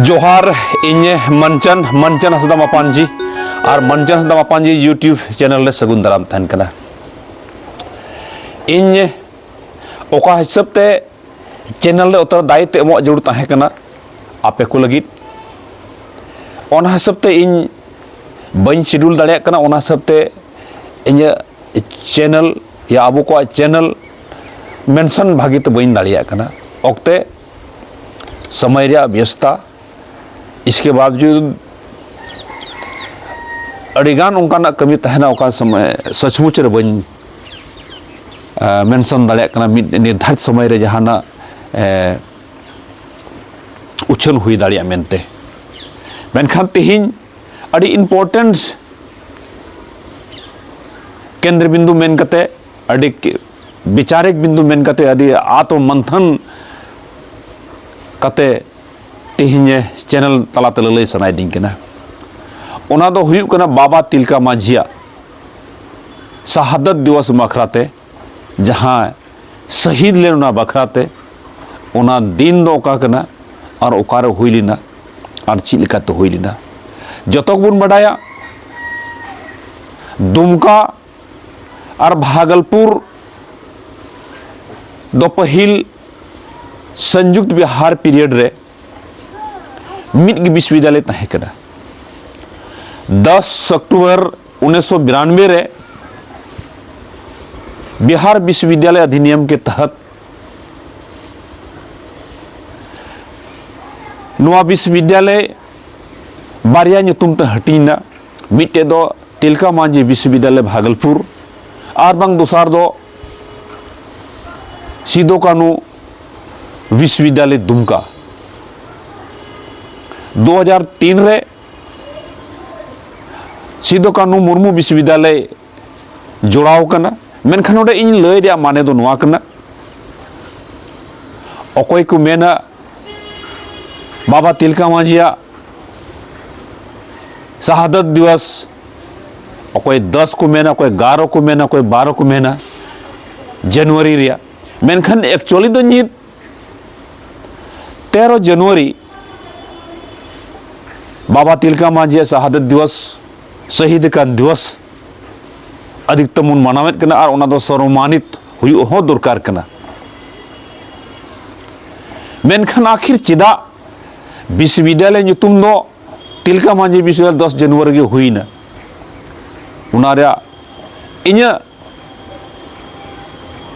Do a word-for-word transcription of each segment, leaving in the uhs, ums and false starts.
ᱡᱚᱦᱟᱨ᱾ ᱤᱧ ᱢᱟᱱᱪᱟᱱ ᱢᱟᱱᱪᱟᱱ ᱦᱟᱸᱥᱫᱟ ᱢᱟᱯᱟᱱᱡᱤ ᱟᱨ ᱢᱟᱱᱪᱟᱱ ᱦᱟᱸᱥᱫᱟ ᱢᱟᱯᱟᱱᱡᱤ YouTube channel ᱨᱮ ᱥᱟᱹᱜᱩᱱ ᱫᱟᱨᱟᱢ ᱛᱟᱦᱮᱱ ᱠᱟᱱᱟ᱾ ᱤᱧ ᱚᱠᱟ ᱦᱤᱥᱟᱹᱵ ᱛᱮ ᱪᱮᱱᱮᱞ ᱨᱮ ᱩᱛᱟᱹᱨ ᱫᱟᱭᱤᱛᱛᱚ ᱮᱢᱚᱜ ᱡᱟᱹᱨᱩᱲ ᱛᱟᱦᱮᱸ ᱠᱟᱱᱟ ᱟᱯᱮ ᱠᱚ ᱞᱟᱹᱜᱤᱫ, ᱚᱱᱟ ᱦᱤᱥᱟᱹᱵ ᱛᱮ ᱤᱧ ᱵᱟᱹᱧ ᱥᱤᱰᱩᱞ ᱫᱟᱲᱮᱭᱟᱜ ᱠᱟᱱᱟ᱾ ᱚᱱᱟ ᱦᱤᱥᱟᱹᱵ ᱛᱮ ᱤᱧᱟᱹᱜ ᱪᱮᱱᱮᱞ ᱭᱟ ᱟᱵᱚ ᱠᱚᱣᱟᱜ ᱪᱮᱱᱮᱞ ᱢᱮᱱᱥᱚᱱ ᱵᱷᱟᱹᱜᱤ ᱛᱮ ᱵᱟᱹᱧ ᱫᱟᱲᱮᱭᱟᱜ ᱠᱟᱱᱟ᱾ ᱚᱠᱛᱮ, ᱥᱚᱢᱚᱭ ᱨᱮᱭᱟᱜ ᱵᱮᱥᱛᱟ, ᱤᱥᱠᱮ ᱵᱟᱵᱡᱩᱫ ᱟᱹᱰᱤᱜᱟᱱ ᱚᱱᱠᱟᱱᱟᱜ ᱠᱟᱹᱢᱤ ᱛᱟᱦᱮᱱᱟ, ᱚᱠᱟ ᱥᱚᱢᱚᱭ ᱥᱟᱪᱢᱩᱪ ᱨᱮ ᱵᱟᱹᱧ ᱢᱮᱱᱥᱚᱱ ᱫᱟᱲᱮᱭᱟᱜ ᱠᱟᱱᱟ ᱢᱤᱫ ᱱᱤᱨᱫᱷᱟᱨᱤᱛ ᱥᱚᱢᱚᱭ ᱨᱮ ᱡᱟᱦᱟᱱᱟᱜ ᱩᱪᱷᱟᱹᱱ ᱦᱩᱭ ᱫᱟᱲᱮᱭᱟᱜᱼᱟ ᱢᱮᱱᱛᱮ᱾ ᱢᱮᱱᱠᱷᱟᱱ ᱛᱮᱦᱮᱧ ᱟᱹᱰᱤ ᱤᱢᱯᱚᱨᱴᱮᱱᱴ ᱠᱮᱱᱫᱨᱚ ᱵᱤᱱᱫᱩ ᱢᱮᱱ ᱠᱟᱛᱮ, ᱟᱹᱰᱤ ᱵᱤᱪᱟᱨᱤᱠ ᱵᱤᱱᱫᱩ ᱢᱮᱱ ᱠᱟᱛᱮ, ᱟᱹᱰᱤ ᱟᱛᱢᱚ ᱢᱚᱱᱛᱷᱚᱱ ᱠᱟᱛᱮ ᱛᱮᱦᱮᱧ ᱪᱮᱱᱮᱞ ᱛᱟᱞᱟᱛᱮ ᱞᱟᱹᱞᱟᱹᱭ ᱥᱟᱱᱟᱭᱮᱫᱤᱧ ᱠᱟᱱᱟ᱾ ᱚᱱᱟ ᱫᱚ ᱦᱩᱭᱩᱜ ᱠᱟᱱᱟ ᱵᱟᱵᱟ ᱛᱤᱞᱠᱟ ᱢᱟᱹᱡᱷᱤᱭᱟᱜ ᱥᱟᱦᱟᱫᱟᱛ ᱫᱤᱵᱚᱥ ᱵᱟᱠᱷᱨᱟᱛᱮ, ᱡᱟᱦᱟᱸ ᱥᱟᱹᱦᱤᱫ ᱞᱮᱱ ᱚᱱᱟ ᱵᱟᱠᱷᱨᱟᱛᱮ᱾ ᱚᱱᱟ ᱫᱤᱱ ᱫᱚ ᱚᱠᱟ ᱠᱟᱱᱟ ᱟᱨ ᱚᱠᱟᱨᱮ ᱦᱩᱭ ᱞᱮᱱᱟ ᱟᱨ ᱪᱮᱫ ᱞᱮᱠᱟᱛᱮ ᱦᱩᱭ ᱞᱮᱱᱟ, ᱡᱚᱛᱚ ᱜᱮᱵᱚᱱ ᱵᱟᱰᱟᱭᱟ᱾ ᱫᱩᱢᱠᱟ ᱟᱨ ᱵᱷᱟᱜᱚᱞᱯᱩᱨ ᱫᱚ ᱯᱟᱹᱦᱤᱞ ᱥᱚᱝᱡᱩᱠᱛ ᱵᱤᱦᱟᱨ ᱯᱤᱨᱤᱭᱚᱰ ᱨᱮ ᱢᱤᱫ ᱜᱮ ᱵᱤᱥᱣᱚᱵᱤᱫᱽᱭᱟᱞᱚᱭ ᱛᱟᱦᱮᱸ ᱠᱟᱱᱟ᱾ ᱫᱚᱥ ᱚᱠᱴᱳᱵᱚᱨ ᱩᱱᱤᱥᱥᱚ ᱵᱤᱨᱟᱱᱵᱮ ᱨᱮ ᱵᱤᱦᱟᱨ ᱵᱤᱥᱣᱚᱵᱤᱫᱽᱭᱟᱞᱚᱭ ᱚᱫᱷᱤᱱᱤᱭᱚᱢ ᱠᱮ ᱛᱟᱦᱟᱛ ᱱᱚᱣᱟ ᱵᱤᱥᱣᱚᱵᱤᱫᱽᱭᱟᱞᱚᱭ ᱵᱟᱨᱭᱟ ᱧᱩᱛᱩᱢ ᱛᱮ ᱦᱟᱹᱴᱤᱧ ᱮᱱᱟ᱾ ᱢᱤᱫᱴᱮᱡ ᱫᱚ ᱛᱤᱞᱠᱟ ᱢᱟᱹᱡᱷᱤ ᱵᱤᱥᱣᱚᱵᱤᱫᱽᱭᱟᱞᱚᱭ ᱵᱷᱟᱜᱚᱞᱯᱩᱨ, ᱟᱨ ᱵᱟᱝ ᱫᱚᱥᱟᱨ ᱫᱚ ᱥᱤᱫᱩ ᱠᱟᱹᱱᱦᱩ ᱵᱤᱥᱣᱚᱵᱤᱫᱽᱭᱟᱞᱚᱭ ᱫᱩᱢᱠᱟ᱾ ᱫᱩ ᱦᱟᱡᱟᱨ ᱛᱤᱱ ᱨᱮ ᱥᱤᱫᱩ ᱠᱟᱹᱱᱦᱩ ᱢᱩᱨᱢᱩ ᱵᱤᱥᱣᱚᱵᱤᱫᱽᱭᱟᱞᱚᱭ ᱡᱚᱲᱟᱣ ᱠᱟᱱᱟ᱾ ᱢᱮᱱᱠᱷᱟᱱ ᱱᱚᱰᱮ ᱤᱧ ᱞᱟᱹᱭ ᱨᱮᱭᱟᱜ ᱢᱟᱱᱮ ᱫᱚ ᱱᱚᱣᱟ ᱠᱟᱱᱟ, ᱚᱠᱚᱭ ᱠᱚ ᱢᱮᱱᱟ ᱵᱟᱵᱟ ᱛᱤᱞᱠᱟ ᱢᱟᱹᱡᱷᱤᱭᱟᱜ ᱥᱟᱦᱟᱫᱟᱛ ᱫᱤᱵᱚᱥ, ᱚᱠᱚᱭ ᱫᱚᱥ ᱠᱚ ᱢᱮᱱᱟ, ᱚᱠᱚᱭ ᱮᱜᱟᱨᱚ ᱠᱚ ᱢᱮᱱᱟ, ᱚᱠᱚᱭ ᱵᱟᱨᱚ ᱠᱚ ᱢᱮᱱᱟ ᱡᱟᱱᱩᱣᱟᱨᱤ ᱨᱮᱭᱟᱜ᱾ ᱢᱮᱱᱠᱷᱟᱱ actually ᱫᱚ ᱱᱤᱛ ᱛᱮᱨᱚ ᱡᱟᱱᱩᱣᱟᱨᱤ ᱵᱟᱵᱟ ᱛᱤᱞᱠᱟ ᱢᱟᱹᱡᱷᱤᱭᱟᱜ ᱥᱟᱦᱟᱫᱚᱛ ᱫᱤᱵᱚᱥ, ᱥᱚᱦᱤᱫ ᱠᱟᱱ ᱫᱤᱵᱚᱥ ᱟᱹᱰᱤ ᱛᱮᱵᱚᱱ ᱢᱟᱱᱟᱣᱮᱫ ᱠᱟᱱᱟ ᱟᱨ ᱚᱱᱟ ᱫᱚ ᱥᱚᱨᱚᱢᱟᱱᱤᱛ ᱦᱩᱭᱩᱜ ᱦᱚᱸ ᱫᱚᱨᱠᱟᱨ ᱠᱟᱱᱟ᱾ ᱢᱮᱱᱠᱷᱟᱱ ᱟᱹᱠᱷᱤᱨ ᱪᱮᱫᱟᱜ ᱵᱤᱥᱣᱚᱵᱤᱫᱽᱭᱟᱞᱚᱭ ᱧᱩᱛᱩᱢ ᱫᱚ ᱛᱤᱞᱠᱟ ᱢᱟᱹᱡᱷᱤ ᱵᱤᱥᱣᱚᱵᱤᱫᱽᱭᱟᱞᱚᱭ ᱫᱚᱥ ᱡᱟᱱᱩᱣᱟᱨᱤ ᱜᱮ ᱦᱩᱭᱱᱟ? ᱚᱱᱟ ᱨᱮᱭᱟᱜ ᱤᱧᱟᱹᱜ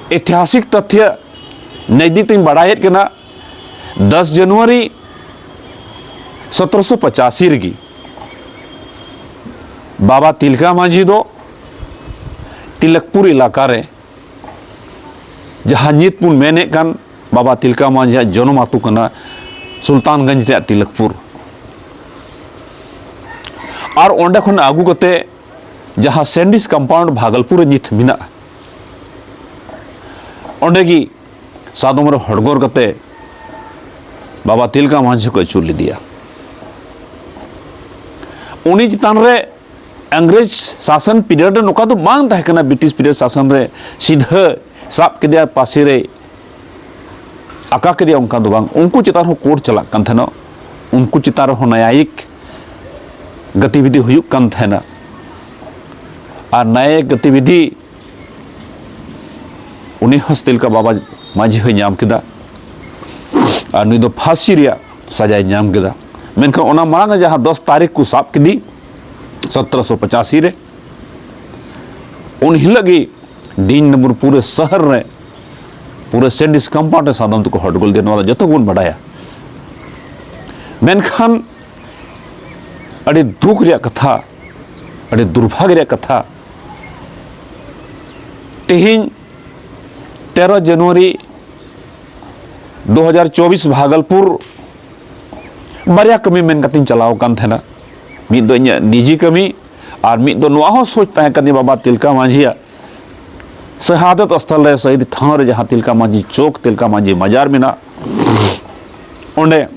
ᱤᱛᱤᱦᱟᱥᱤᱠ ᱛᱚᱛᱷᱭᱚ ᱱᱟᱡᱫᱤᱠ ᱛᱤᱧ ᱵᱟᱲᱟᱭᱮᱫ ᱠᱟᱱᱟ᱾ ᱫᱚᱥ ᱡᱟᱱᱩᱣᱟᱨᱤ ᱥᱚᱛᱨᱚᱥᱚ ᱯᱚᱸᱪᱟᱥᱤ ᱨᱮᱜᱮ ᱵᱟᱵᱟ ᱛᱤᱞᱠᱟ ᱢᱟᱹᱡᱷᱤ ᱫᱚ ᱛᱤᱞᱚᱠᱯᱩᱨ ᱮᱞᱟᱠᱟ ᱨᱮ, ᱡᱟᱦᱟᱸ ᱱᱤᱛ ᱵᱚᱱ ᱢᱮᱱᱮᱫ ᱠᱟᱱ ᱵᱟᱵᱟ ᱛᱤᱞᱠᱟ ᱢᱟᱹᱡᱷᱤᱭᱟᱜ ᱡᱚᱱᱚᱢ ᱟᱹᱛᱩ ᱠᱟᱱᱟ ᱥᱩᱞᱛᱟᱱᱜᱚᱸᱡᱽ ᱨᱮᱭᱟᱜ ᱛᱤᱞᱚᱠᱯᱩᱨ, ᱟᱨ ᱚᱸᱰᱮ ᱠᱷᱚᱱ ᱟᱹᱜᱩ ᱠᱟᱛᱮ ᱡᱟᱦᱟᱸ ᱥᱮᱱᱰᱤᱥ ᱠᱚᱢᱯᱟᱣᱩᱱᱰ ᱵᱷᱟᱜᱚᱞᱯᱩᱨ ᱨᱮ ᱱᱤᱛ ᱢᱮᱱᱟᱜᱼᱟ, ᱚᱸᱰᱮ ᱜᱮ ᱥᱟᱫᱚᱢ ᱨᱮ ᱦᱚᱲᱜᱚᱨ ᱠᱟᱛᱮ ᱵᱟᱵᱟ ᱛᱤᱞᱠᱟ ᱢᱟᱹᱡᱷᱤ ᱠᱚ ᱟᱹᱪᱩᱨ ᱞᱮᱫᱮᱭᱟ᱾ ᱩᱱᱤ ᱪᱮᱛᱟᱱ ᱨᱮ ᱤᱝᱨᱮᱡᱽ ᱥᱟᱥᱚᱱ ᱯᱤᱨᱤᱭᱚᱰ ᱨᱮ ᱱᱚᱝᱠᱟ ᱫᱚ ᱵᱟᱝ ᱛᱟᱦᱮᱸ ᱠᱟᱱᱟ, ᱵᱨᱤᱴᱤᱥ ᱯᱤᱨᱤᱭᱚᱰ ᱥᱟᱥᱚᱱ ᱨᱮ ᱥᱤᱫᱷᱟᱹ ᱥᱟᱵ ᱠᱮᱫᱮᱭᱟ, ᱯᱟᱹᱥᱤ ᱨᱮ ᱟᱠᱟ ᱠᱮᱫᱮᱭᱟ, ᱚᱱᱠᱟ ᱫᱚ ᱵᱟᱝ᱾ ᱩᱱᱠᱩ ᱪᱮᱛᱟᱱ ᱨᱮᱦᱚᱸ ᱠᱳᱨᱴ ᱪᱟᱞᱟᱜ ᱠᱟᱱ ᱛᱟᱦᱮᱱᱟ, ᱩᱱᱠᱩ ᱪᱮᱛᱟᱱ ᱨᱮᱦᱚᱸ ᱱᱟᱭᱟᱭᱤᱠ ᱜᱚᱛᱤᱵᱤᱫᱷᱤ ᱦᱩᱭᱩᱜ ᱠᱟᱱ ᱛᱟᱦᱮᱱᱟ᱾ ᱟᱨ ᱱᱟᱭᱟᱭᱤᱠ ᱜᱚᱛᱤᱵᱤᱫᱷᱤ ᱩᱱᱤ ᱦᱚᱸ ᱛᱤᱞᱠᱟ ᱵᱟᱵᱟ ᱢᱟᱹᱡᱷᱤ ᱦᱚᱸᱭ ᱧᱟᱢ ᱠᱮᱫᱟ ᱟᱨ ᱱᱩᱭ ᱫᱚ ᱯᱷᱟᱸᱥᱤ ᱨᱮᱭᱟᱜ ᱥᱟᱡᱟᱭ ᱧᱟᱢ ᱠᱮᱫᱟ᱾ ᱢᱮᱱᱠᱷᱟᱱ ᱚᱱᱟ ᱢᱟᱲᱟᱝ ᱨᱮ ᱡᱟᱦᱟᱸ ᱫᱚᱥ ᱛᱟᱹᱨᱤᱠᱷ ᱠᱚ ᱥᱟᱵ ᱠᱮᱫᱮ ᱥᱚᱛᱨᱚᱥᱚ ᱯᱚᱸᱪᱟᱥᱤ ᱨᱮ, ᱩᱱ ᱦᱤᱞᱳᱜ ᱜᱮ ᱫᱤᱱ ᱱᱩᱯᱩᱨ ᱯᱩᱨᱟᱹ ᱥᱚᱦᱚᱨ ᱨᱮ, ᱯᱩᱨᱟᱹ ᱥᱮᱱᱰᱤᱥ ᱠᱚᱢᱯᱟᱣᱩᱱᱰ ᱨᱮ ᱥᱟᱫᱚᱢ ᱛᱮᱠᱚ ᱦᱚᱴᱜᱚᱞ ᱞᱮᱫᱮᱭᱟ, ᱱᱚᱣᱟ ᱫᱚ ᱡᱚᱛᱚ ᱜᱮᱵᱚᱱ ᱵᱟᱰᱟᱭᱟ᱾ ᱢᱮᱱᱠᱷᱟᱱ ᱟᱹᱰᱤ ᱫᱩᱠ ᱨᱮᱭᱟᱜ ᱠᱟᱛᱷᱟ, ᱟᱹᱰᱤ ᱫᱩᱨᱵᱷᱟᱜᱽ ᱨᱮᱭᱟᱜ ᱠᱟᱛᱷᱟ, ᱛᱮᱦᱮᱧ ᱛᱮᱨᱚ ᱡᱟᱱᱩᱣᱟᱨᱤ ᱫᱩ ᱦᱟᱡᱟᱨ ᱪᱚᱵᱵᱤᱥ ᱵᱷᱟᱜᱚᱞᱯᱩᱨ ᱵᱟᱨᱭᱟ ᱠᱟᱹᱢᱤ ᱢᱮᱱ ᱠᱟᱛᱮᱧ ᱪᱟᱞᱟᱣ ᱟᱠᱟᱱ ᱛᱟᱦᱮᱱᱟ᱾ ᱢᱤᱫ ᱫᱚ ᱤᱧᱟᱹᱜ ᱱᱤᱡᱤ ᱠᱟᱹᱢᱤ ᱟᱨ ᱢᱤᱫ ᱫᱚ ᱱᱚᱣᱟ ᱦᱚᱸ ᱥᱳᱪ ᱛᱟᱦᱮᱸ ᱠᱟᱱ ᱛᱤᱧᱟᱹ ᱵᱟᱵᱟ ᱛᱤᱞᱠᱟ ᱢᱟᱹᱡᱷᱤᱭᱟᱜ ᱥᱟᱦᱟᱫᱚᱛ ᱥᱛᱷᱚᱞ ᱨᱮ, ᱥᱚᱦᱤᱫ ᱴᱷᱟᱶ ᱨᱮ, ᱡᱟᱦᱟᱸ ᱛᱤᱞᱠᱟ ᱢᱟᱹᱡᱷᱤ ᱪᱚᱠ, ᱛᱤᱞᱠᱟ ᱢᱟᱹᱡᱷᱤ ᱢᱟᱡᱟᱨ ᱢᱮᱱᱟᱜ, ᱚᱸᱰᱮ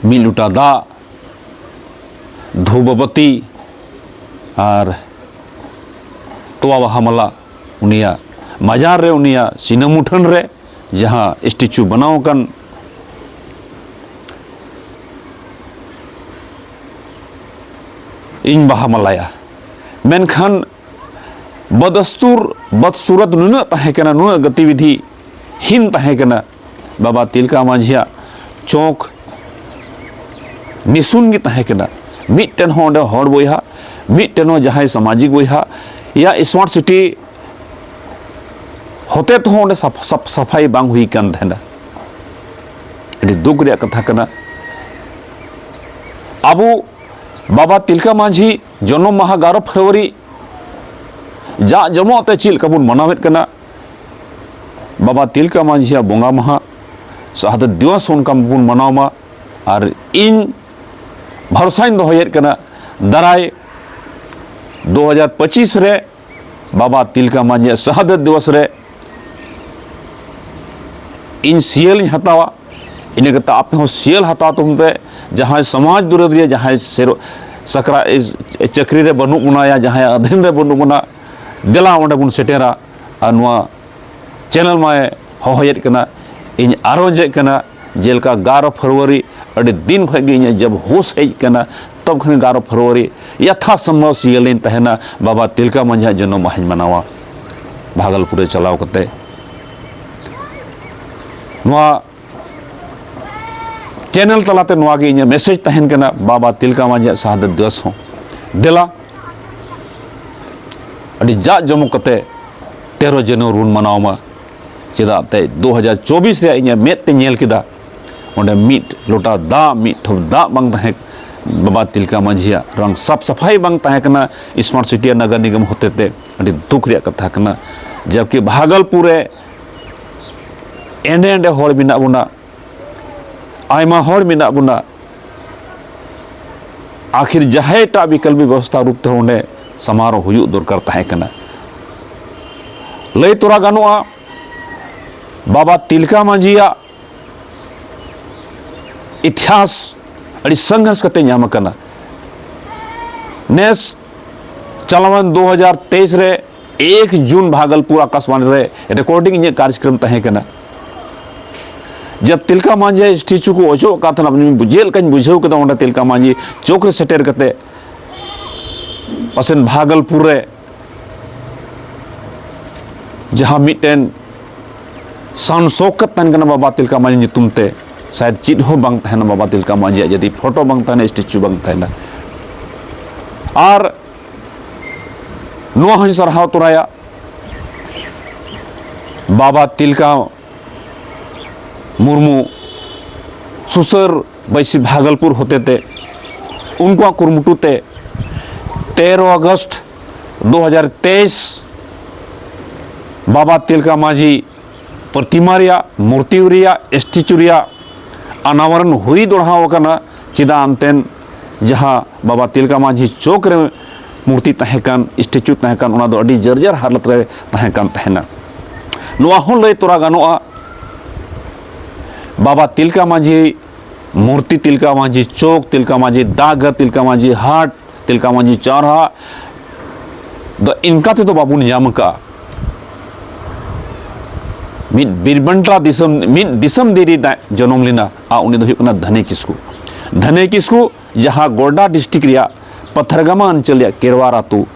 ᱢᱤᱫ ᱞᱚᱴᱟ ᱫᱟᱜ, ᱫᱷᱩᱯ ᱵᱟᱹᱛᱤ ᱟᱨ ᱛᱚᱣᱟ ᱵᱟᱦᱟ ᱢᱟᱞᱟ ᱩᱱᱤᱭᱟᱜ ᱢᱟᱡᱟᱨ ᱨᱮ, ᱩᱱᱤᱭᱟᱜ ᱥᱤᱱᱟᱹ ᱢᱩᱴᱷᱟᱹᱱ ᱨᱮ ᱡᱟᱦᱟᱸ ᱥᱴᱮᱪᱩ ᱵᱮᱱᱟᱣ ᱟᱠᱟᱱ, ᱤᱧ ᱵᱟᱦᱟ ᱢᱟᱞᱟᱭᱟ᱾ ᱢᱮᱱᱠᱷᱟᱱ ᱵᱚᱫᱚᱥᱛᱩᱨ, ᱵᱚᱫᱥᱩᱨᱚᱛ ᱱᱩᱱᱟᱹᱜ ᱛᱟᱦᱮᱸ ᱠᱟᱱᱟ, ᱱᱩᱱᱟᱹᱜ ᱜᱚᱛᱤᱵᱤᱫᱷᱤ ᱦᱤᱱ ᱛᱟᱦᱮᱸ ᱠᱟᱱᱟ᱾ ᱵᱟᱵᱟ ᱛᱤᱞᱠᱟ ᱢᱟᱹᱡᱷᱤᱭᱟᱜ ᱪᱚᱠ ᱱᱤᱥᱩᱱ ᱜᱮ ᱛᱟᱦᱮᱸ ᱠᱟᱱᱟ᱾ ᱢᱤᱫᱴᱮᱱ ᱦᱚᱸ ᱚᱸᱰᱮ ᱦᱚᱲ ᱵᱚᱭᱦᱟ, ᱢᱤᱫᱴᱮᱱ ᱦᱚᱸ ᱡᱟᱦᱟᱸᱭ ᱥᱟᱢᱟᱡᱤᱠ ᱵᱚᱭᱦᱟ ᱭᱟ ᱥᱢᱟᱨᱴ ᱥᱤᱴᱤ ᱦᱚᱛᱮ ᱛᱮᱦᱚᱸ ᱚᱸᱰᱮ ᱥᱟᱯ-, ᱥᱟᱯ-, ᱥᱟᱯᱷᱟᱭ ᱵᱟᱝ ᱦᱩᱭ ᱠᱟᱱ ᱛᱟᱦᱮᱱᱟ᱾ ᱟᱹᱰᱤ ᱫᱩᱠ ᱨᱮᱭᱟᱜ ᱠᱟᱛᱷᱟ ᱠᱟᱱᱟ᱾ ᱟᱵᱚ ᱵᱟᱵᱟ ᱛᱤᱞᱠᱟ ᱢᱟᱹᱡᱷᱤ ᱡᱚᱱᱚᱢ ᱢᱟᱦᱟ ᱜᱟᱨᱚ ᱯᱷᱮᱵᱽᱨᱩᱣᱟᱨᱤ ᱡᱟᱜ ᱡᱚᱢᱚᱜ ᱛᱮ ᱪᱮᱫ ᱞᱮᱠᱟ ᱵᱚᱱ ᱢᱟᱱᱟᱣᱮᱫ ᱠᱟᱱᱟ, ᱵᱟᱵᱟ ᱛᱤᱞᱠᱟ ᱢᱟᱹᱡᱷᱤᱭᱟᱜ ᱵᱚᱸᱜᱟ ᱢᱟᱦᱟ, ᱥᱟᱦᱟᱫᱟᱛ ᱫᱤᱵᱚᱥ ᱚᱱᱠᱟ ᱵᱚᱱ ᱢᱟᱱᱟᱣ ᱢᱟ᱾ ᱟᱨ ᱤᱧ ᱵᱷᱚᱨᱥᱟᱧ ᱫᱚᱦᱚᱭᱮᱫ ᱠᱟᱱᱟ, ᱫᱟᱨᱟᱭ ᱫᱩ ᱦᱟᱡᱟᱨ ᱯᱚᱸᱪᱤᱥ ᱨᱮ ᱵᱟᱵᱟ ᱛᱤᱞᱠᱟ ᱢᱟᱹᱡᱷᱤᱭᱟᱜ ᱥᱟᱦᱟᱫᱟᱛ ᱫᱤᱵᱚᱥ ᱨᱮ ᱤᱧ ᱥᱤᱭᱟᱹᱞᱤᱧ ᱦᱟᱛᱟᱣᱟ᱾ ᱤᱱᱟᱹ ᱠᱟᱛᱮ ᱟᱯᱮ ᱦᱚᱸ ᱥᱤᱭᱟᱹᱞ ᱦᱟᱛᱟᱣ ᱛᱟᱵᱚᱱ ᱯᱮ᱾ ᱡᱟᱦᱟᱸᱭ ᱥᱚᱢᱟᱡᱽ ᱫᱩᱨᱟᱹ ᱨᱮ ᱡᱟᱦᱟᱸᱭ ᱥᱮᱨᱚ-, ᱥᱟᱠᱨᱟ-, ᱤᱥ-, ᱪᱟᱹᱠᱨᱤ ᱨᱮ ᱵᱟᱹᱱᱩᱜ ᱵᱚᱱᱟ ᱭᱟ ᱡᱟᱦᱟᱸᱭ ᱟᱹᱫᱷᱤᱱ ᱨᱮ ᱵᱟᱹᱱᱩᱜ ᱵᱚᱱᱟ, ᱫᱮᱞᱟ ᱚᱸᱰᱮ ᱵᱚᱱ ᱥᱮᱴᱮᱨᱟ᱾ ᱟᱨ ᱱᱚᱣᱟ ᱪᱮᱱᱮᱞ ᱢᱟᱭ ᱦᱚᱦᱚᱭᱮᱫ ᱠᱟᱱᱟ, ᱤᱧ ᱟᱨᱚᱧᱡᱮᱫ ᱠᱟᱱᱟ, ᱡᱮᱞᱮᱠᱟ ᱜᱟᱨᱚ ᱯᱷᱮᱵᱽᱨᱩᱣᱟᱨᱤ ᱟᱹᱰᱤ ᱫᱤᱱ ᱠᱷᱚᱱ ᱜᱮ ᱤᱧᱟᱹᱜ ᱡᱟᱵ ᱦᱩᱥ ᱦᱮᱡ ᱠᱟᱱᱟ, ᱛᱚᱵ ᱠᱷᱚᱱ ᱜᱟᱨᱚ ᱯᱷᱮᱵᱽᱨᱩᱣᱟᱨᱤ ᱭᱟᱛᱷᱟ ᱥᱚᱢᱵᱷᱚᱵ ᱥᱤᱭᱟᱹᱞᱤᱧ ᱛᱟᱦᱮᱱᱟ, ᱵᱟᱵᱟ ᱛᱤᱞᱠᱟ ᱢᱟᱹᱡᱷᱤᱭᱟᱜ ᱡᱚᱱᱚᱢ ᱢᱟᱦᱟᱧ ᱢᱟᱱᱟᱣᱟ ᱵᱷᱟᱜᱚᱞᱯᱩᱨ ᱨᱮ ᱪᱟᱞᱟᱣ ᱠᱟᱛᱮ᱾ ᱱᱚᱣᱟ ᱪᱮᱱᱮᱞ ᱛᱟᱞᱟᱛᱮ ᱱᱚᱣᱟ ᱜᱮ ᱤᱧᱟᱹᱜ ᱢᱮᱥᱮᱡᱽ ᱛᱟᱦᱮᱱ ᱠᱟᱱᱟ, ᱵᱟᱵᱟ ᱛᱤᱞᱠᱟ ᱢᱟᱹᱡᱷᱤᱭᱟᱜ ᱥᱟᱦᱟᱫᱟᱛ ᱫᱤᱵᱚᱥ ᱦᱚᱸ ᱫᱮᱞᱟ ᱟᱹᱰᱤ ᱡᱟᱠ ᱡᱚᱢᱚᱠ ᱠᱟᱛᱮ ᱛᱮᱨᱚ ᱡᱟᱱᱩᱣᱟᱨᱤ ᱵᱚᱱ ᱢᱟᱱᱟᱣ ᱢᱟ᱾ ᱪᱮᱫᱟᱜ ᱛᱮ ᱫᱩ ᱦᱟᱡᱟᱨ ᱪᱚᱵᱵᱤᱥ ᱨᱮᱭᱟᱜ ᱤᱧᱟᱹᱜ ᱢᱮᱫ ᱛᱮ ᱧᱮᱞ ᱠᱮᱫᱟ, ᱚᱸᱰᱮ ᱢᱤᱫ ᱞᱚᱴᱟ ᱫᱟᱜ, ᱢᱤᱫ ᱴᱷᱚᱯ ᱫᱟᱜ ᱵᱟᱝ ᱛᱟᱦᱮᱸ, ᱵᱟᱵᱟ ᱛᱤᱞᱠᱟ ᱢᱟᱹᱡᱷᱤᱭᱟᱜ ᱨᱟᱝ ᱥᱟᱯ ᱥᱟᱯᱷᱟᱭ ᱵᱟᱝ ᱛᱟᱦᱮᱸ ᱠᱟᱱᱟ ᱥᱢᱟᱨᱴ ᱥᱤᱴᱤ ᱟᱨ ᱱᱟᱜᱟᱨ ᱱᱤᱜᱚᱢ ᱦᱚᱛᱮ ᱛᱮ᱾ ᱟᱹᱰᱤ ᱫᱩᱠ ᱨᱮᱭᱟᱜ ᱠᱟᱛᱷᱟ ᱠᱟᱱᱟ, ᱡᱟᱵᱠᱤ ᱵᱷᱟᱜᱚᱞᱯᱩᱨ ᱨᱮ ᱮᱸᱰᱮ ᱮᱸᱰᱮ ᱦᱚᱲ ᱢᱮᱱᱟᱜ ᱵᱚᱱᱟ, ᱟᱭᱢᱟ ᱦᱚᱲ ᱢᱮᱱᱟᱜ ᱵᱚᱱᱟ, ᱟᱠᱷᱤᱨ ᱡᱟᱦᱟᱸᱭ ᱮᱴᱟᱜ ᱵᱤᱠᱚᱞᱯ ᱵᱮᱵᱚᱥᱛᱷᱟ ᱨᱩᱯ ᱛᱮᱦᱚᱸ ᱚᱸᱰᱮ ᱥᱟᱢᱟᱨᱳᱦ ᱦᱩᱭᱩᱜ ᱫᱚᱨᱠᱟᱨ ᱛᱟᱦᱮᱸ ᱠᱟᱱᱟ᱾ ᱞᱟᱹᱭ ᱛᱚᱨᱟ ᱜᱟᱱᱚᱜᱼᱟ, ᱵᱟᱵᱟ ᱛᱤᱞᱠᱟ ᱢᱟᱹᱡᱷᱤᱭᱟᱜ ᱤᱛᱤᱦᱟᱥ ᱟᱹᱰᱤ ᱥᱚᱝᱜᱷᱟᱨᱥ ᱠᱟᱛᱮ ᱧᱟᱢ ᱟᱠᱟᱱᱟ᱾ ᱱᱮᱥ ᱪᱟᱞᱟᱣᱮᱱ ᱫᱩ ᱦᱟᱡᱟᱨ ᱛᱮᱭᱤᱥ ᱨᱮ ᱮᱠ ᱡᱩᱱ ᱵᱷᱟᱜᱚᱞᱯᱩᱨ ᱟᱠᱟᱥᱵᱟᱱᱤ ᱨᱮ ᱨᱮᱠᱚᱨᱰᱤᱝ ᱤᱧᱟᱹᱜ ᱠᱟᱨᱡᱚᱠᱨᱚᱢ ᱛᱟᱦᱮᱸ ᱠᱟᱱᱟ᱾ ᱡᱟᱵ ᱛᱤᱞᱠᱟ ᱢᱟᱹᱡᱷᱤ ᱥᱴᱮᱪᱩ ᱠᱚ ᱚᱪᱚᱜ ᱠᱟᱱ ᱛᱟᱦᱮᱱᱟ, ᱪᱮᱫ ᱞᱮᱠᱟᱧ ᱵᱩᱡᱷᱟᱹᱣ ᱠᱮᱫᱟ ᱚᱸᱰᱮ ᱛᱤᱞᱠᱟ ᱢᱟᱹᱡᱷᱤ ᱪᱚᱠ ᱨᱮ ᱥᱮᱴᱮᱨ ᱠᱟᱛᱮ ᱯᱟᱥᱮᱱ ᱵᱷᱟᱜᱚᱞᱯᱩᱨ ᱨᱮ ᱡᱟᱦᱟᱸ ᱢᱤᱫᱴᱮᱱ ᱥᱟᱱ ᱥᱚᱠ ᱛᱟᱦᱮᱱ ᱠᱟᱱᱟ ᱵᱟᱵᱟ ᱛᱤᱞᱠᱟ ᱢᱟᱹᱡᱷᱤ ᱧᱩᱛᱩᱢ ᱛᱮ, ᱥᱟᱭᱮᱫ ᱪᱮᱫ ᱦᱚᱸ ᱵᱟᱝ ᱛᱟᱦᱮᱱᱟ, ᱵᱟᱵᱟ ᱛᱤᱞᱠᱟ ᱢᱟᱹᱡᱷᱤᱭᱟᱜ ᱡᱩᱫᱤ ᱯᱷᱳᱴᱳ ᱵᱟᱝ ᱛᱟᱦᱮᱱᱟ, ᱥᱴᱮᱪᱩ ᱵᱟᱝ ᱛᱟᱦᱮᱱᱟ᱾ ᱟᱨ ᱱᱚᱣᱟ ᱦᱚᱸᱧ ᱥᱟᱨᱦᱟᱣ ᱛᱚᱨᱟᱭᱟ, ᱵᱟᱵᱟ ᱛᱤᱞᱠᱟ ᱢᱩᱨᱢᱩ ᱥᱩᱥᱟᱹᱨ ᱵᱟᱹᱭᱥᱤ ᱵᱷᱟᱜᱚᱞᱯᱩᱨ ᱦᱚᱛᱮᱛᱮ ᱩᱱᱠᱩᱣᱟᱜ ᱠᱩᱨᱩᱢᱩᱴᱩ ᱛᱮ ᱛᱮᱨᱚ ᱟᱜᱚᱥᱴ ᱫᱩ ᱦᱟᱡᱟᱨ ᱛᱮᱭᱤᱥ ᱵᱟᱵᱟ ᱛᱤᱞᱠᱟ ᱢᱟᱹᱡᱷᱤ ᱯᱨᱚᱛᱤᱢᱟ ᱨᱮᱭᱟᱜ, ᱢᱩᱨᱛᱤ ᱨᱮᱭᱟᱜ, ᱥᱴᱮᱪᱩ ᱨᱮᱭᱟᱜ ᱟᱱᱟᱣᱨᱚᱱ ᱦᱩᱭ ᱫᱚᱲᱦᱟᱣ ᱟᱠᱟᱱᱟ᱾ ᱪᱮᱫᱟᱜ ᱮᱱᱛᱮᱫ ᱡᱟᱦᱟᱸ ᱵᱟᱵᱟ ᱛᱤᱞᱠᱟ ᱢᱟᱹᱡᱷᱤ ᱪᱚᱠ ᱨᱮ ᱢᱩᱨᱛᱤ ᱛᱟᱦᱮᱸ ᱠᱟᱱ, ᱥᱴᱮᱪᱩ ᱛᱟᱦᱮᱸ ᱠᱟᱱ, ᱚᱱᱟ ᱫᱚ ᱟᱹᱰᱤ ᱡᱟᱨᱡᱟᱨ ᱦᱟᱞᱚᱛ ᱨᱮ ᱛᱟᱦᱮᱸ ᱠᱟᱱ ᱛᱟᱦᱮᱱᱟ᱾ ᱱᱚᱣᱟ ᱦᱚᱸ ᱞᱟᱹᱭ ᱛᱚᱨᱟ ᱜᱟᱱᱚᱜᱼᱟ, ᱵᱟᱵᱟ ᱛᱤᱞᱠᱟ ᱢᱟᱹᱡᱷᱤ ᱢᱩᱨᱛᱤ, ᱛᱤᱞᱠᱟ ᱢᱟᱹᱡᱷᱤ ᱪᱚᱠ, ᱛᱤᱞᱠᱟ ᱢᱟᱹᱡᱷᱤ ᱰᱟᱠᱜᱷᱚᱨ, ᱛᱤᱞᱠᱟ ᱢᱟᱹᱡᱷᱤ ᱦᱟᱴ, ᱛᱤᱞᱠᱟ ᱢᱟᱹᱡᱷᱤ ᱪᱟᱨᱦᱟ ᱫᱚ ᱤᱱᱠᱟ ᱛᱮᱫᱚ ᱵᱟᱵᱚᱱ ᱧᱟᱢ ᱟᱠᱟᱫᱼᱟ᱾ ᱢᱤᱫ ᱵᱤᱨᱵᱟᱱᱴᱟ ᱫᱤᱥᱚᱢ, ᱢᱤᱫ ᱫᱤᱥᱚᱢ ᱫᱤᱨᱤ ᱫᱟ-, ᱡᱚᱱᱚᱢ ᱞᱮᱱᱟ, ᱟᱨ ᱩᱱᱤ ᱫᱚ ᱦᱩᱭᱩᱜ ᱠᱟᱱᱟ ᱫᱷᱟᱱᱮ ᱠᱤᱥᱠᱩ᱾ ᱫᱷᱟᱱᱮ ᱠᱤᱥᱠᱩ, ᱡᱟᱦᱟᱸ ᱜᱚᱰᱰᱟ ᱰᱤᱥᱴᱨᱤᱠᱴ ᱨᱮᱭᱟᱜ ᱯᱟᱛᱷᱟᱨᱜᱟᱢᱟ ᱚᱧᱪᱚᱞ ᱨᱮᱭᱟᱜ ᱠᱮᱨᱣᱟᱨ ᱟᱹᱛᱩ,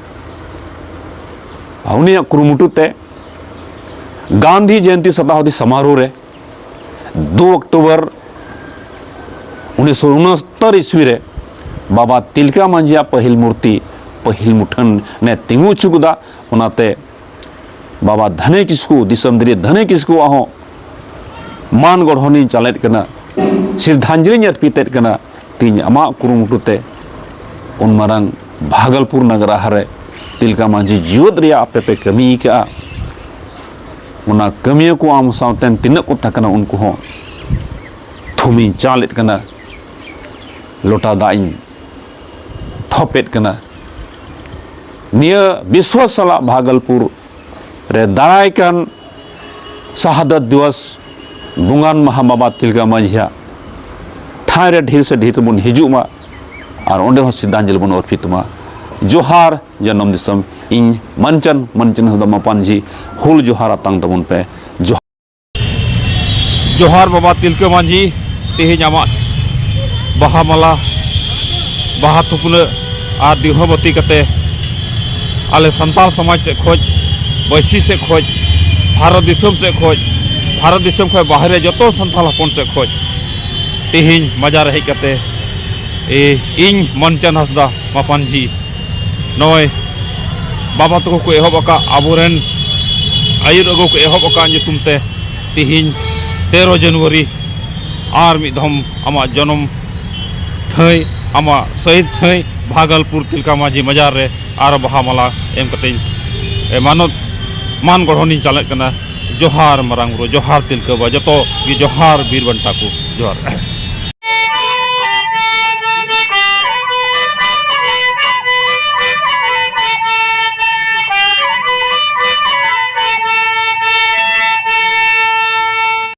ᱩᱱᱤᱭᱟᱜ ᱠᱩᱨᱩᱢᱩᱴᱩ ᱛᱮ ᱜᱟᱱᱫᱷᱤ ᱡᱚᱭᱚᱱᱛᱤ ᱥᱚᱛᱟᱵᱫᱤ ᱥᱚᱢᱟᱨᱳᱦ ᱨᱮ ᱫᱩ ᱚᱠᱴᱳᱵᱚᱨ ᱩᱱᱤᱥᱥᱚ ᱩᱱᱚᱥᱛᱚᱨ ᱤᱥᱣᱤ ᱨᱮ ᱵᱟᱵᱟ ᱛᱤᱞᱠᱟ ᱢᱟᱹᱡᱷᱤᱭᱟᱜ ᱯᱟᱹᱦᱤᱞ ᱢᱩᱨᱛᱤ ᱯᱟᱹᱦᱤᱞ ᱢᱩᱴᱷᱟᱹᱱ ᱮ ᱛᱤᱸᱜᱩ ᱦᱚᱪᱚ ᱠᱮᱫᱟ᱾ ᱚᱱᱟᱛᱮ ᱵᱟᱵᱟ ᱫᱷᱟᱱᱮ ᱠᱤᱥᱠᱩ, ᱫᱤᱥᱚᱢ ᱫᱤᱨᱤ ᱫᱷᱟᱱᱮ ᱠᱤᱥᱠᱩᱣᱟᱜ ᱦᱚᱸ ᱢᱟᱱ ᱜᱚᱲᱦᱚᱱᱤᱧ ᱪᱟᱞᱮᱫ ᱠᱟᱱᱟ, ᱥᱨᱤᱫᱷᱟᱧᱡᱚᱞᱤᱧ ᱚᱨᱯᱤᱛᱮᱫ ᱠᱟᱱᱟ᱾ ᱛᱮᱦᱮᱧ ᱟᱢᱟᱜ ᱠᱩᱨᱩᱢᱩᱴᱩ ᱛᱮ ᱩᱱ ᱢᱟᱨᱟᱝ ᱵᱷᱟᱜᱚᱞᱯᱩᱨ ᱱᱟᱜᱟᱨ ᱨᱮ ᱛᱤᱞᱠᱟ ᱢᱟᱹᱡᱷᱤ ᱡᱤᱣᱮᱫ ᱨᱮᱭᱟᱜ ᱟᱯᱮ ᱯᱮ ᱠᱟᱹᱢᱤ ᱟᱠᱟᱫᱼᱟ᱾ ᱚᱱᱟ ᱠᱟᱹᱢᱤᱭᱟᱹ ᱠᱚ ᱟᱢ ᱥᱟᱶᱛᱮ ᱛᱤᱱᱟᱹᱜ ᱠᱚ ᱛᱟᱦᱮᱸ ᱠᱟᱱᱟ, ᱩᱱᱠᱩ ᱦᱚᱸ ᱛᱷᱩᱢᱤᱧ ᱪᱟᱞᱮᱫ ᱠᱟᱱᱟ, ᱞᱚᱴᱟ ᱫᱟᱜ ᱤᱧ ᱴᱷᱚᱯᱮᱫ ᱠᱟᱱᱟ᱾ ᱱᱤᱭᱟᱹ ᱵᱤᱥᱣᱟᱥ ᱥᱟᱞᱟᱜ ᱵᱷᱟᱜᱚᱞᱯᱩᱨ ᱨᱮ ᱫᱟᱨᱟᱭ ᱠᱟᱱ ᱥᱟᱦᱟᱫᱟᱛ ᱫᱤᱵᱚᱥ ᱵᱚᱸᱜᱟᱱ ᱢᱟᱦᱟ ᱵᱟᱵᱟ ᱛᱤᱞᱠᱟ ᱢᱟᱹᱡᱷᱤᱭᱟᱜ ᱴᱷᱟᱶ ᱨᱮ ᱰᱷᱮᱨ ᱥᱮ ᱰᱷᱮᱨ ᱛᱮᱵᱚᱱ ᱦᱤᱡᱩᱜ ᱢᱟ ᱟᱨ ᱚᱸᱰᱮ ᱦᱚᱸ ᱥᱨᱤᱫᱷᱟᱧᱡᱚᱞᱤ ᱵᱚᱱ ᱚᱨᱯᱤᱛ ᱢᱟ᱾ ᱡᱚᱦᱟᱨ ᱡᱟᱱᱟᱢ ᱫᱤᱥᱚᱢ, ᱤᱧ ᱢᱟᱱᱪᱟᱱ, ᱢᱟᱱᱪᱟᱱ ᱦᱟᱸᱥᱫᱟ ᱢᱟᱯᱟᱱᱡᱷᱤ, ᱦᱩᱞ ᱡᱚᱦᱟᱨ ᱟᱛᱟᱝ ᱛᱟᱵᱚᱱ ᱯᱮ᱾ ᱡᱚᱦᱟᱨ᱾ ᱡᱚᱦᱟᱨ ᱵᱟᱵᱟ ᱛᱤᱞᱠᱟᱹ ᱢᱟᱹᱡᱷᱤ, ᱛᱮᱦᱮᱧ ᱟᱢᱟᱜ ᱵᱟᱦᱟ ᱢᱟᱞᱟ, ᱵᱟᱦᱟ ᱛᱷᱩᱯᱱᱟᱹ ᱟᱨ ᱫᱤᱣᱦᱟᱹ ᱵᱟᱹᱛᱤ ᱠᱟᱛᱮ ᱟᱞᱮ ᱥᱟᱱᱛᱟᱲ ᱥᱚᱢᱟᱡᱽ ᱥᱮᱫ ᱠᱷᱚᱡ, ᱵᱟᱹᱭᱥᱤ ᱥᱮᱫ ᱠᱷᱚᱡ, ᱵᱷᱟᱨᱚᱛ ᱫᱤᱥᱚᱢ ᱥᱮᱫ ᱠᱷᱚᱡ, ᱵᱷᱟᱨᱚᱛ ᱫᱤᱥᱚᱢ ᱠᱷᱚᱡ ᱵᱟᱦᱨᱮ ᱡᱚᱛᱚ ᱥᱟᱱᱛᱟᱲ ᱦᱚᱯᱚᱱ ᱥᱮᱫ ᱠᱷᱚᱡ ᱛᱮᱦᱮᱧ ᱢᱟᱡᱟᱨ ᱨᱮ ᱦᱮᱡ ᱠᱟᱛᱮ, ᱮ, ᱤᱧ ᱢᱟᱱᱪᱟᱱ ᱦᱟᱸᱥᱫᱟ ᱢᱟᱯᱟᱱᱡᱷᱤ, ᱱᱚᱜᱼᱚᱭ ᱵᱟᱵᱟ ᱛᱟᱠᱚ ᱠᱚ ᱮᱦᱚᱵ ᱟᱠᱟᱫ, ᱟᱵᱚᱨᱮᱱ ᱟᱹᱭᱩᱨ ᱟᱹᱜᱩ ᱠᱚ ᱮᱦᱚᱵ ᱟᱠᱟᱫ ᱧᱩᱛᱩᱢ ᱛᱮ ᱛᱮᱦᱮᱧ ᱛᱮᱨᱚ ᱡᱟᱱᱩᱣᱟᱨᱤ ᱟᱨ ᱢᱤᱫ ᱫᱷᱚᱢ ᱟᱢᱟᱜ ᱡᱚᱱᱚᱢ ᱴᱷᱟᱹᱭ, ᱟᱢᱟᱜ ᱥᱚᱦᱤᱫ ᱴᱷᱟᱹᱭ ᱵᱷᱟᱜᱚᱞᱯᱩᱨ ᱛᱤᱞᱠᱟ ᱢᱟᱹᱡᱷᱤ ᱢᱟᱡᱟᱨ ᱨᱮ ᱟᱨ ᱵᱟᱦᱟ ᱢᱟᱞᱟ ᱮᱢ ᱠᱟᱛᱮᱧ, ᱮ, ᱢᱟᱱᱚᱛ ᱢᱟᱱ ᱜᱚᱲᱦᱚᱱᱤᱧ ᱪᱟᱞᱟᱜ ᱠᱟᱱᱟ᱾ ᱡᱚᱦᱟᱨ ᱢᱟᱨᱟᱝ ᱵᱩᱨᱩ, ᱡᱚᱦᱟᱨ ᱛᱤᱞᱠᱟᱹ ᱵᱟᱵᱟ, ᱡᱚᱛᱚ ᱜᱮ ᱡᱚᱦᱟᱨ ᱵᱤᱨ ᱵᱟᱱᱴᱟ ᱠᱚ, ᱡᱚᱦᱟᱨ᱾